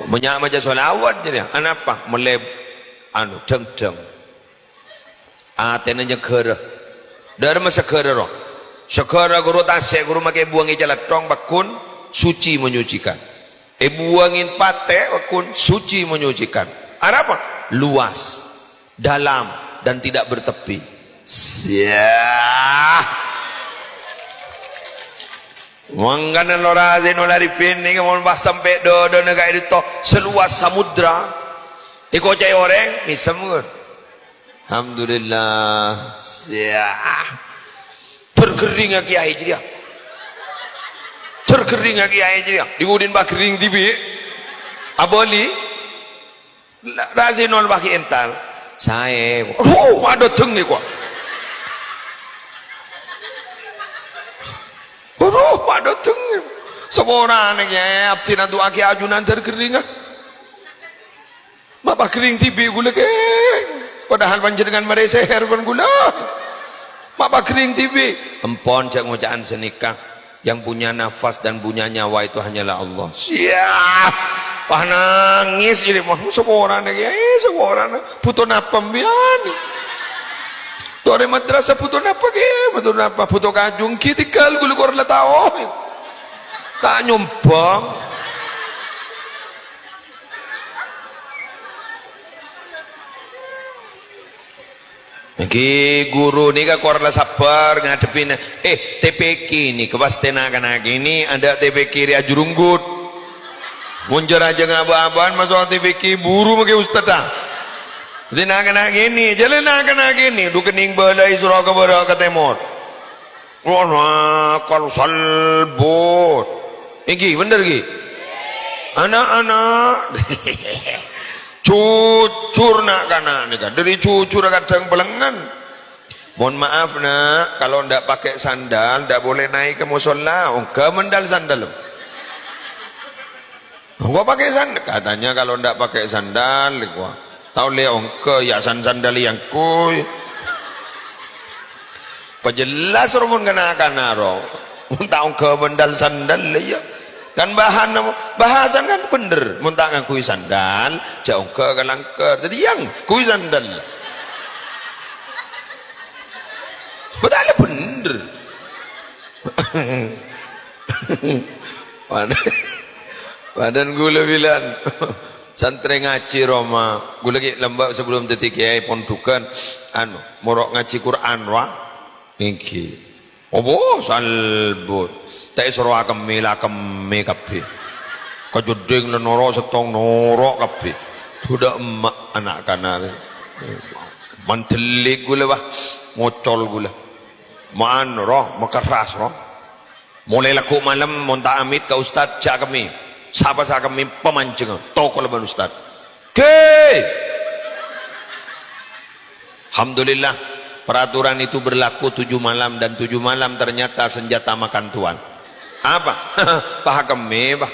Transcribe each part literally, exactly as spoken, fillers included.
Menya' maca shalawat jârèya. Anapa? Mellè, anu, dhâng-dhâng. Atèna nyèghârâ. Dhâremma sèghârâ, roh. Sèghârâ ghuru tasè', ghuru makè èbuwângè calèthong, pagghun suci menyucikan. Èbuwângè patè', pagghun suci menyucikan. Arapa? Luas, dalam, dan tidak bertepi. Siah. Mangkana lora Zainul Arifin nèka mon pas sampè' dodona ka'dinto seluas samudra. Èkoca'è orèng, mèsem, ghun. Alhamdulillah. Siah. Tergeringa kiai jârèya. Tergeringa kiai jârèya. Dhi-budhina pagering dhibi'. Abâli. La, Zainul bâgi ental. Saè. Adhu, padâ dhâng nèko. Adhu, padâ dhâng. Saporana, Kè, abdhina du'aaghi ajunan tergeringa. Ma' pagering dhibi' ghulâ, Kè. Padahal panjhennengngan marè sèhèr bân ghulâ. Ma' pagering dhibi'. Empon jhâ' ngoca'an sanèka. Yang punya nafas dan punya nyawa itu hanyalah Allah. Siah. Wah, nangès jârèya, wah, saporana, Kè, saporana. Bhuto napa sampèyan? Torè madrasah bhuto napa, Kè? Bhuto napa? Bhuto kaju, ènggi tèngghâl ghulâ kor la tao. Ta' nyombhâng. Ènggi ghuru nèka kor la sabbhâr ngadhebbhina. Eh, T P Q nèka pas tè na'-kana' kènè', adâ' T P Q rè ajurunggut. Mon jâ-rajâ ngabâ-abâ'ân maso' T P Q buru makè ustadda. Dhâddhi na'-kana' kènè', jhâlân na'-kana' kènè', dhu kennèng bâlâi soro ka bârâ' ka tèmor. Wah, nakal salbut. Ènggi, bhender, ghi? Ana'-ana'. Jujur, na'-kana' nèka. Dhâri jujur kadhâng pelengngen. Mohon maaf, Nak, kalau ndak pakai sandal, ndak boleh naik ke musola. Ongghâ bhândhâl sandal. Ongghâ pakai sandal. Katanya kalau ndak pakai sandal, gua. Ta' ollè ongghâ, ya san-sandal yang kui. Pajelas ro mon kana'-kana' ro. Mon ta' ongghâ bhândhâl sandal, iyâ. Kan bahan, bahasan kan bhender. Mon ta' ngangghuy sandal, jhâ' ongghâ kalangkar. Dhâddhi yang ngangghuy sandal. Padahal bhender. Padahal, padahal ghulâ bilân santrè ngajhi roma. Ghulâ ghi' lambâ' sabellun dhâddhi kèyaè ponḍhughân, anu, moro' ngajhi Qur'an rowa. Èngghi. Apa salbut? Ta' èsoro akemmè, la akemmè kabbhi. Kajeddhing la noro' sèttong noro' kabbhi. Dhudhâ emma' ana'-kana' rè. Mandhelli' ghulâ, wah, ngocol ghulâ. Ma'an ro, makerras ro. Molaè lagghu' malem, mon ta' amit ka ustad, jhâ' akemmè. Sapa sè akemmè, pamanjhengnga, tokol bân ustad. Ghi! Alhamdulillah, peraturan itu berlaku tujuh malam, dan tujuh malam ternyata senjata makan tuan. Apa? Pas akemmè, Pak.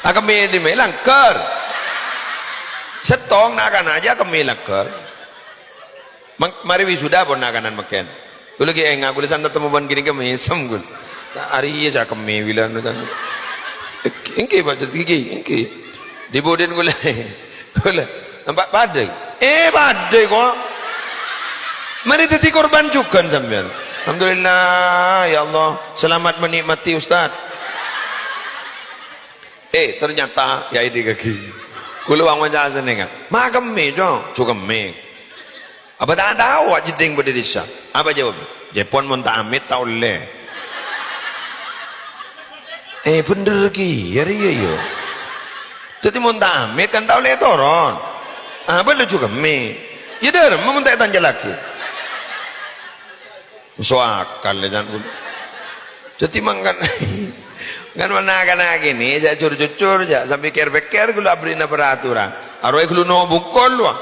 Akemmè è dimma? Langghâr. Sèttong na'-kana' jhâ' akemmè langghâr. Mang-, marè wisuda pon na'-kana' mangkèn. Ghulâ ghi' enga', ghulâ san tatemmo bân ghânèka mèsem ghulâ. Ta' arèya sè akemmè bilân. Èngghi, Pak, èngghi, èngghi. Dhi-budhina ghulâ. Ghulâ. Nampak padâ. Eh, padâ kok. Marè dhâddhi korban jhughân sampèyan. Alhamdulillah, ya Allah. Selamat menikmati, Ustaz. Eh, ternyata, ya, ini kaki. Ghulâ wong maca senengngan. Ma' akemmè, Cong. Jhâ' akemmè. Apa ta' tao, Wak, jeddhing bâdâ è dhisa? Apa jawab? Jhâ' pon mon ta' amit ta' ollè. Eh, bhender kèya rèya, yâ. Dhâddhi mon ta' amit kan ta' ollè toron. Apa laju akemmè? Yâ, dhâremma mon ta' ètanjhâllaghi. Maso' akal, yâ, can. Dhâddhi mangkana, kan na'-kana' kènè', jhâ' jur-jujur, jhâ' sampè' kèr-pèkkèr, ghulâ abherri'na peraturan. Arowa ghulâ no' bungkol, wah.